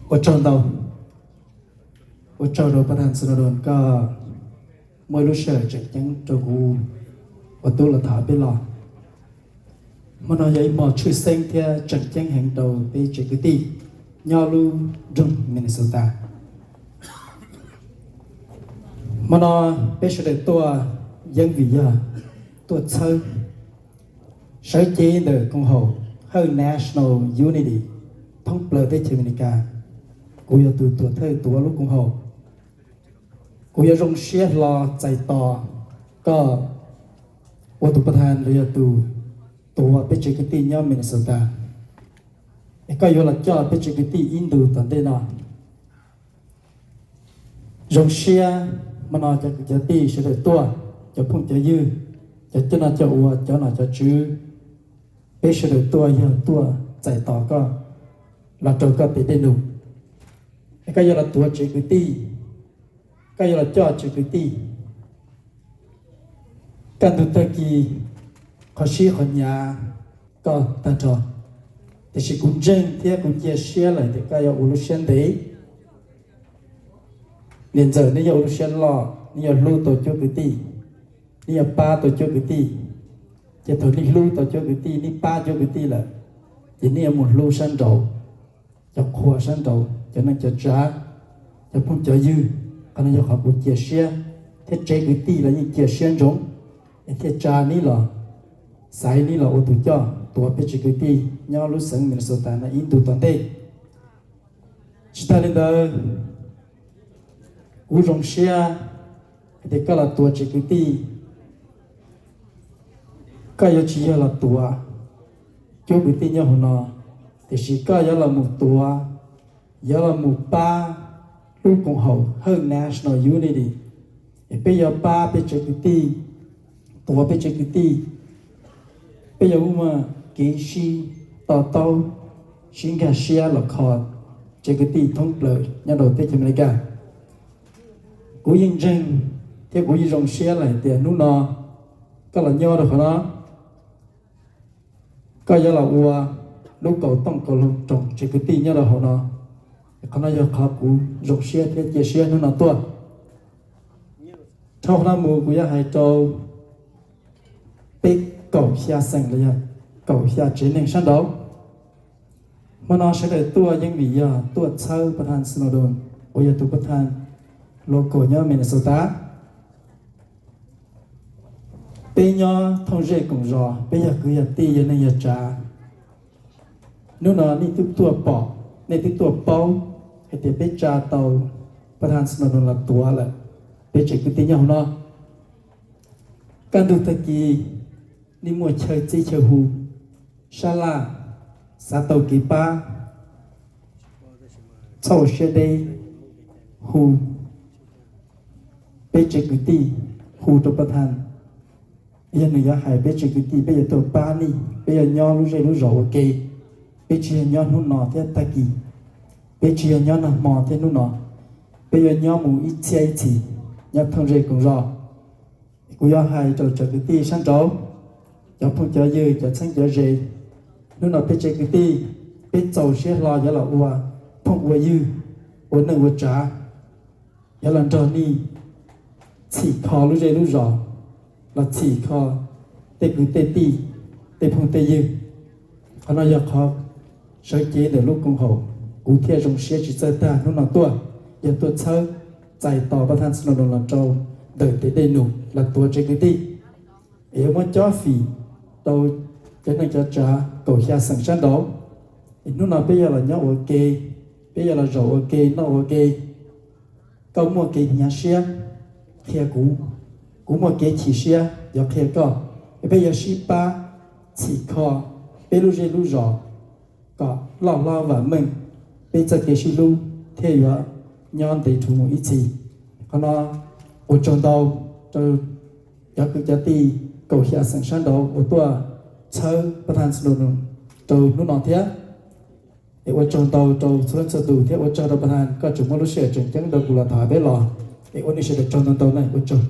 Ua tsaug ntau, ua tsaug rau Pab Thas Xas Nos Doos koj muaj ib lub sij hawm tseem ceeb rau kuv ua tub los tham peb los. Hmo no yog ib hmo tshwj xeeb thiab tseem ceeb heev rau peb tsev kwv tij nyob lub nroog Minnesota. Hmo no peb sawv daws tuaj yeeb vim yog tuaj txhawb sawv cev ntawm koom haum Hawj National Unity thoob plaws teb chaws Amelikas. Kuv yog tus tuam thawj tuav lub koom haum. Kuv yuav zoo siab hlo txais tos koj ua tus Pab Thas los yog tus tuav peb tsev kwv tij nyob Minnesota, es koj yuav los coj peb tsev kwv tij ib ntus tom ntej no. Zoo siab hmo no cov kwv cov tij sawv daws tuaj, cov phooj cov ywg, cov coj noj coj ua, cov nom cov tswv, peb sawv daws tuaj yog tuaj txais tos koj los rau koj tes dej num. Es koj yuav los tuav tsev kwv tij, koj yuav los coj tsev kwv tij. Kaj ntug tag kis qhov sib qhov hnyav koj tag nrho, tiam sis kuv ntseeg thiab kuv cia siab lawm tias koj yuav ua lub siab ntev. Niam ntxawm, nej yuav ua lub siab loj, nej yuav hlub tau cuab kwv tij, nej yuav pab tau cuab kwv tij. Ces thaum nej hlub tau cuab kwv tij, nej pab cuab kwv tij lawm, ces nej yuav mus hlub sab nraud, cov qhua sab nraud, cov neej cov tsav, cov phooj cov ywg. Qhov no yog qhov kuv cia siab, thiab tsev kwv tij los yeej cia siab ntsoov, es thiaj tsa neb los, xaiv neb los ua tus coj tuav peb tsev kwv tij nyob lub xeev Minnesota no ib ntus tom ntej. Tsis tas li ntawd, kuv zoo siab hais tias koj los tuav tsev kwv tij, koj yuav tsis yog los tuav cuab kwv tij nyob hauv no, tiam sis koj yuav los mus tuav, yuav los mus pab lub koom haum Hawj National Unity, es peb yuav pab peb tsev kwv tij, tuav peb tsev kwv tij. Peb yuav muaj kev sib to taub, sib nkag siab los kho tsev kwv tij thoob plaws nyob rau teb chaws Amelikas. Kuv yeej ntseeg thiab kuv yeej zoo siab lawm hais tias hnub no koj los nyob rau qhov no, koj yuav los ua lub kaum tooj kaum hlau roos tsev kwv tij nyob rau hauv no. Qhov no yog qhov kuv zoo siab thiab cia siab hnub no tuaj. Dhau qhov no mus kuv yuav hais rau peb kaum xya xeem los yog kaum xya tsev neeg sab nraud. Hmo no sawv daws tuaj yeej vim yog tuaj txhawb Pab Thas Xas Nos Doos uas yog tus Pab Thas local nyob Minnesota. Peb nyob thooj zej koom zos, peb yog kwv yog tij yog neej yog tsav. Hnub no nej twb tuaj pom, nej twb tuaj paub hais tias peb tsa tau Pab Thas Xas Nos Doos los tuav lawm peb tsev kwv tij nyob hauv no. Kaj ntug tag kis nej muaj chaw txib chaw hu, sab laj, xav tau kev pab, txhob ua siab deb, hu peb tsev kwv tij, hu rau Pab Thas. Yog nws yuav hais peb tsev kwv tij, peb yuav tuaj pab nej, peb yuav nyob lub zej lub zos ua ke. Peb tsis yog nyob hnub no thiab tag kis, peb tsis yog nyob nag hmo thiab hnub no, peb yuav nyob mus ib txhiab ib txhis nyob thooj zej koom zos. Kuv yuav hais rau cov kwv tij sab nraud, cov phooj cov ywg, cov txheeb cov ze, hnub no peb tsev kwv tij, peb txaus siab hlo yuav los ua phooj ua ywg, ua neej ua tsav, yuav los nrog nej txhim kho lub zej lub zos, los txhim kho tej kwv tej tij, tej phooj tej ywg. Qhov no yog qhov sawv cev ntawm lub koom haum, kuv thiaj zoo siab tsis txawj tag hnub no tuaj, yog tuaj txhawb txais tos Pab Thas Xas Nos Doos los rau ntawm tes dej num los tuav tsev kwv tij. Es yuav muab cob fim rau cov neej cov tsav kaum xya xeem sab nraud. Es hnub no peb yuav los nyob ua ke, peb yuav los zaum ua ke, noj ua ke. Koj muaj kev hnyav siab, qhia kuv, kuv muaj kev chim siab yuav qhia koj. Es peb yuav sib pab txhim kho peb lub zej lub zos kom loj hlob vam meej, peb txoj kev sib hlub thiaj yuav nyob ntev dhawv mus ib txhis. Qhov no ua tsaug ntau rau cov kwv cov tij kaum xya xeem sab nraud uas tuaj txhawb Pab Thas Xas Nos Doos rau hnub no thiab. Es ua tsaug ntau rau txhua leej txhua tus thiab ua tsaug rau Pab Thas koj tseem muab lub sij hawm tseem ceeb rau kuv los tham peb los. Es ua nej sawv daws tsaug ntau ntau na, ua tsaug.